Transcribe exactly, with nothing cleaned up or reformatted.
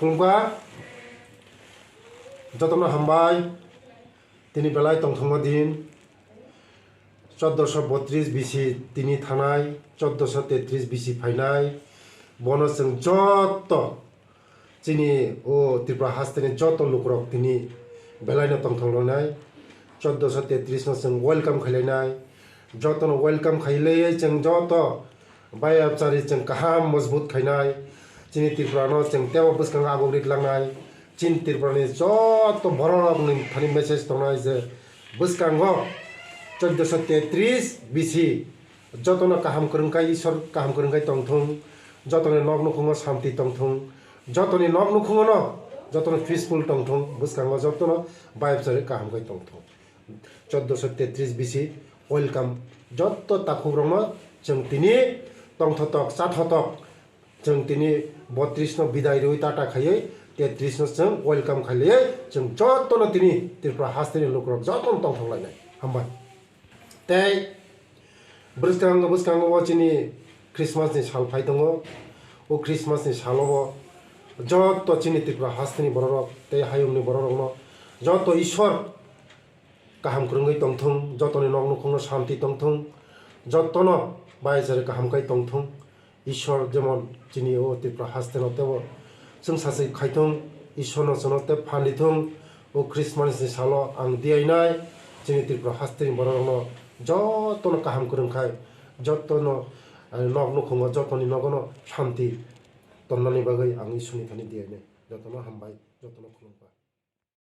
Khulumkha, jotono hambai. Tini belai tongthokma din, chauddosho botris bisi tini thanai, chauddosho tetris bisi phainai. Bono chwng joto chini o Tripura hasteni joto lukurok tini belaino tongthok lanai. Chauddosho tetris no chwng welcome khailainai. Jotono welcome khailaiwi chwng joto bai abchari chwng kaham mojbut khainai. Chini Tripura no chwng tebo bwskango aguk rik langnai. Chini Tripura ni joto borok ni thani message tongnai je bwskango chauddosho tetris bisi jotono kaham kwrwngkha, Isor kaham kwrwngkha tongthung, jotoni nok nukhungo santi tongthung, jotoni nok nukhungo no jotono peaceful tongthung, bwskango jotono bai abchari kaham khe tongthung. Chauddosho tetris bisi welcome. Joto takhukrokno chwng tini tongthotok, chathotok, chwng tini botris no bidai rwi tata khaiwi tetris no chwng welcome khailaiwi chwng jotono tini Tripura hasteni lukurok jotono tongthok lainai. Hambai. Tei bwskango, bwskango o chini Christmas ni sal phai tongo. O Christmas ni salo bo joto chini Tripura hasteni bororok tei hayungni bororokno joto Isor kaham kwrwngwi tongthung, jotoni nok nukhungno santi tongthung, jotono bai jari kaham khai tongthung. Isor jemon chini o Tripura hasteno tebo chwng saswi khaithung, Isorno chwngno tei phan rithung. O Christmas ni salo ang diyainai chini Tripura hasteni bororokno jotono kaham kwrwng khai, jotono, eh, nok nukhungo jotoni nogono santi tonnani bagwi ang Isorni thani diyainai. Jotono hambai, jotono khulumkha.